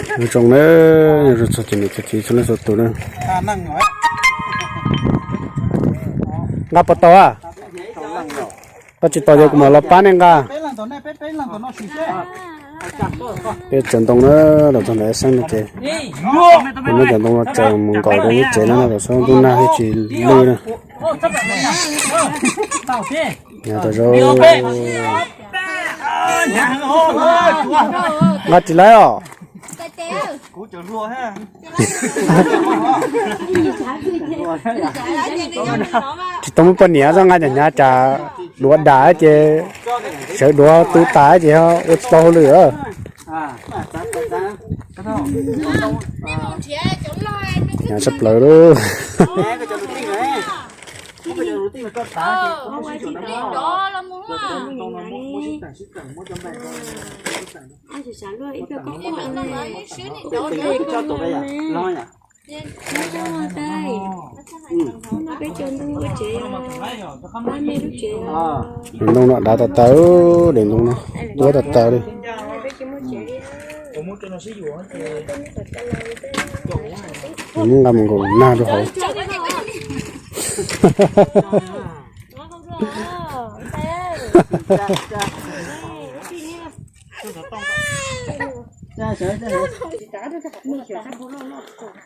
Nyob zoo na, nyob zoo txog cov niam cov txiv txhua leej txhua tus na. Nqa puas tau a? Koj tsis tau ces kuv mam los pab nej nqa. Peb tsaws ntoo na, los txog ntawm xeeb no ces kuv muab cov ntoo no tsaws mus nkaum rau lub tsev no na, kom xob ntuj nag thiaj tsis lwj na. Nqa tsis laib os. Tsis tau muaj poj niam xwb, nqa cov hnyav tsam duav dam ces sawv duav tu tas ces ua tsis tau hauj lwm. Hnyav tshaj plaws lauj. Daim ntoo no dav tas tas, daim ntoo no tuab tas tas li. Nws muab nqa mus nkaum nag rau hauv.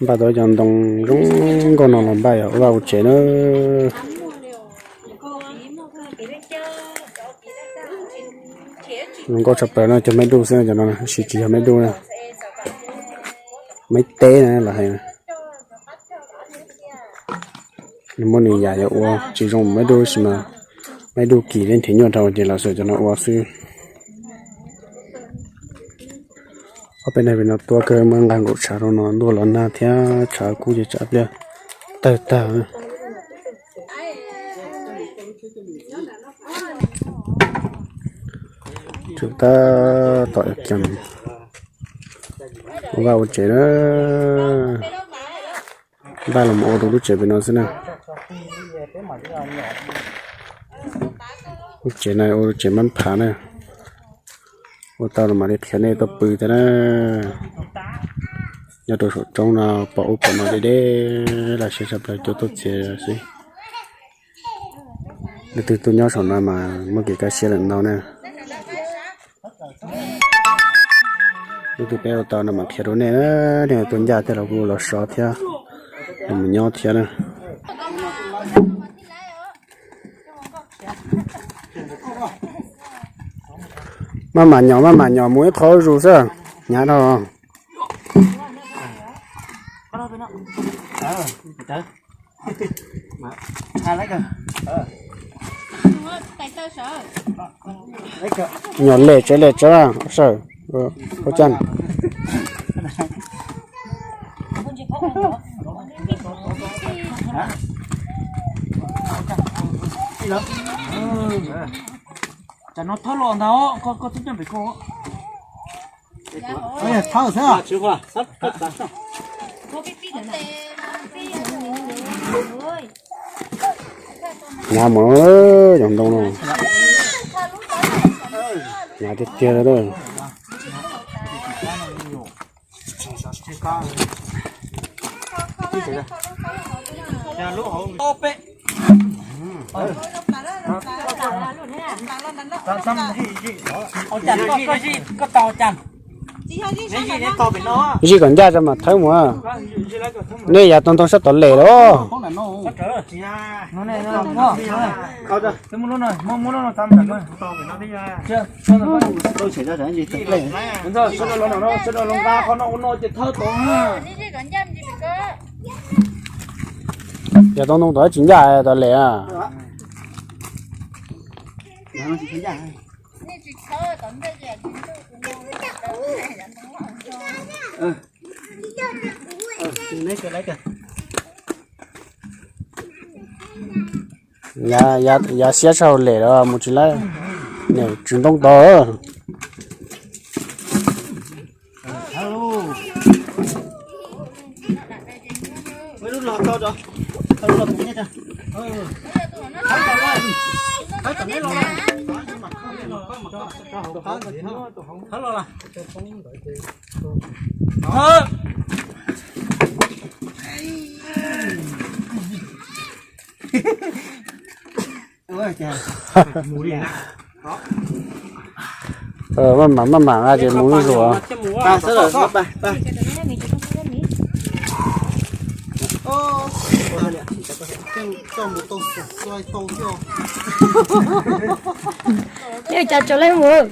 Npaj tau cov ntoo zoo nkauj no los npaj yog ua vaj ua tsev na. Zoo nkauj tshaj plaws no, cov maib dub xwb no, cov no tab sis tsis yog maib dub na, maib teb na los hais. Nws muaj nws yam yuav ua tsis zoo maib dub tab sis mas maib dub kim thiab nrhiav nyuaj dhau ces los xum cov no ua xwb. Ob peb nag pem no tuab kawg, muab nqa nkaum tshav rau no ntuj los nag thiab tshav kub ces tsam pliag tawg tag. Tsum tab tom ua vaj ua tsev na. Npaj los ua rau lub tsev pem no xwb na. Lub tsev no ua lub tsev mab phav na. Ua tau los mam li qhia nej tuaj pw thiab na. Nyob rau saum roob no pom ub pom no deb deb, laj siab tshaj plaws, cua tuaj txias xwb. Leej twg tuaj nyob saum no mas muaj kev kaj siab lawm ntau na. Leej twg peb ua tau no mam qhia rau nej na, nej tuaj ncaj tej los kuj los so thiab, los mus nyob thiab na. Maj mam nyom maj mam nyom mus ib qho zuj zus xwb, hnyav dhau. Nyom lem tsev lem tsev, sawm, ua cas. Tsam no thawb los ntag, koj twb coj pem koj. Thawb xwb. Hnyav mus, cov ntoo no hnyav tiag tiag li. Zij kom ncaj tso mam thawb mus. Nej yav tau ntoo sab tom lem los. Yav tau ntoo tom tsis ncaj tom lem a. Yav siab tshaj hauv lem los mus tsis laib, niam tswv ntoo tod. Maj mam maj mam ces mus zuj zus. Yog cov tsaus leej mus.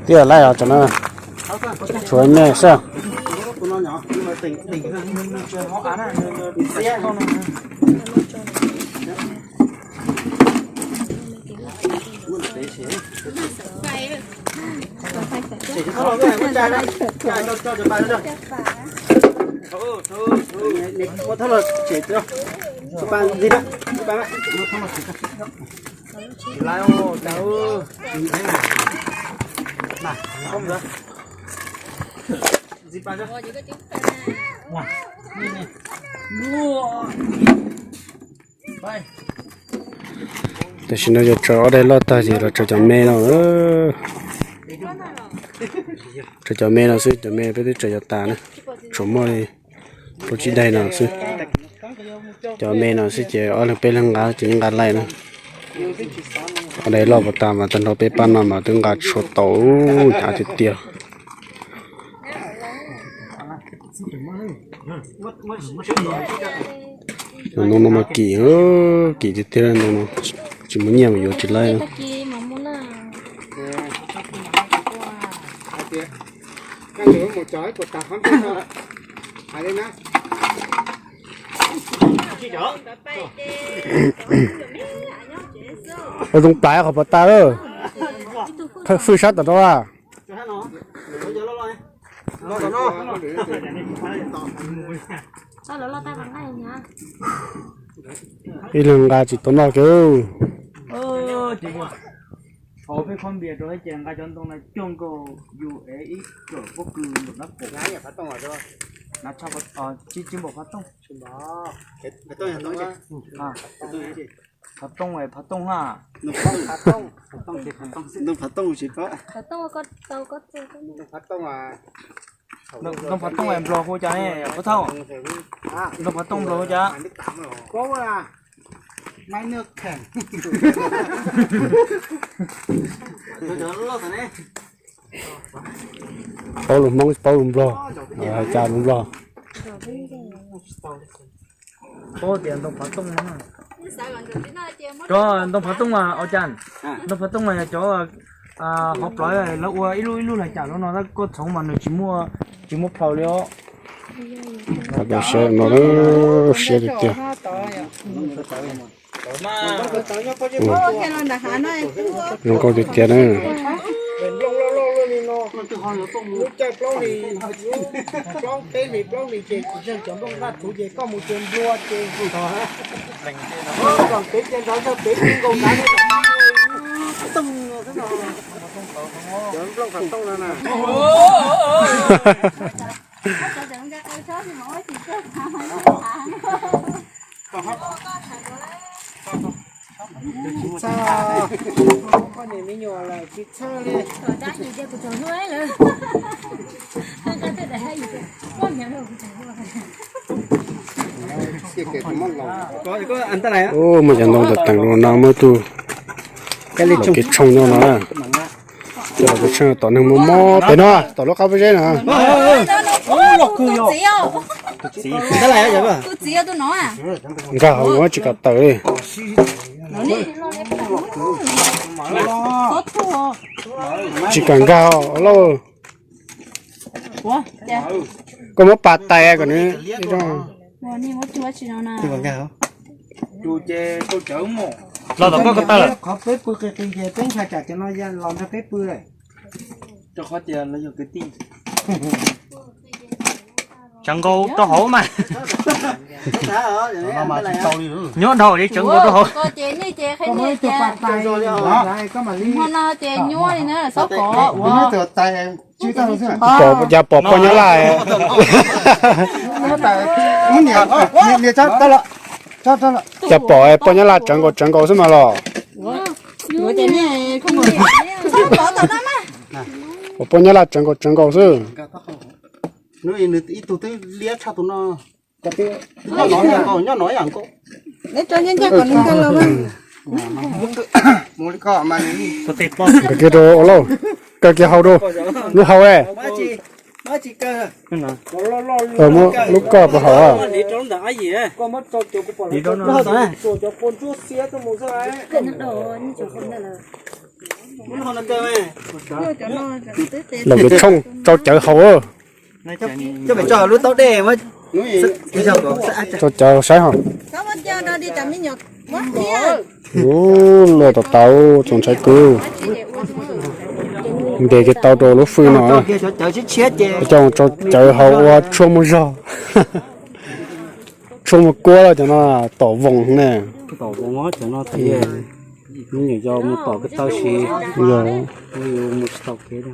Tiaj laij os, tsam no tshuav me xwb. Tam sim no yog tsaws ob daim loj tag ces los tsaws cov me no. Tsaws cov me no xwb, cov me peb twb tsaws yuav tas na. Tsuas muaj li plaub tsib daim no xwb. Cov me no xwb ces ob leeg peb leeg nqa ces yeej nqa laij na. Ob daim loj puas tas mas tag nrho peb pab no mas twb nqa tshuav tau, hnyav tiag tiag. Ntoo no mas kim, kim tiag tiag ntoo no, tsis muaj nyiaj mas yuav tsis laij. Ua zoo plais qhov pov tas lawm. Fwj sab tom no a. Ib leeg nqa tsis tau noj kiag. Hauv peb khob npias rau ces nqa cov ntoo no cuag nkaus yus ev ib kawm pob kws nram dab pum. Tsis npaum phav tooj. Phav tooj, phav tooj na. Ntoo phav tooj tsis pab. Ntoo phav tooj nplog hu cas ne, Pub Thauj? Ntoo phav tooj nplog hu cas? Paub lus Hmoob paub lus Nplog, hais cas lus Nplog. Paub tias ntoo phav tooj no. Cov ntoo phav tooj mas ua cas? Ntoo phav tooj mas yog cov hauv plawv lawv ua ib lub ib lub hais cas lub no tab koj txhoov mas nws tsis muaj, tsis muaj plhaus li os. Siab tiag tiag. Zoo nkauj tiag tiag na. Ub, muaj cov ntoo tawm teem rau no, muaj ib tug kev tshooj nyob no na. Cov kev tshooj tom neeg muaj mob pem no, tom lub qab pob zeb no. Nkag hauv tsis kam tawm li. Tsis kam nkag lauj. Koj muab pas tais kom nws. Los tom koj ko taw lawm. Qhov peb pw qis qis ces peb nkag tsam cov no los nrog peb pw lawm. Rau qhov tias lawv yog kwv tij. Tsawv nkaus rau hauv mas. Nyob dhau li tsawv nkaus rau hauv. Hmo no ces nyuaj li na, xob pom ua. Pom, cas pom poj Nyab Laj. Cas pom poj Nyab Laj tsawv nkaus tsawv nkaus xwb mas los. Pom poj Nyab Laj tsawv nkaus tsawv nkaus xwb. Ib tug twb liab tshaj tus no. Nyob no yam nkaus. Nkag kiag rau ua lauj. Kaw kiag hau rau. Lub hau e. Muab lub koj puas haum? Lawv kev tshooj rau cawv haus. Rau cawv saib hos. Ub, luaj tau tau txaus ntshai kwv. Ntes kiag tau rau lub fwj no. Coj rau cawv haus ua tshuaj muaj zog. Tshuaj muaj kuab los cov no, tom voos ne. Yog, mus tom ko taw si. Yog, mus tsis tau kev li.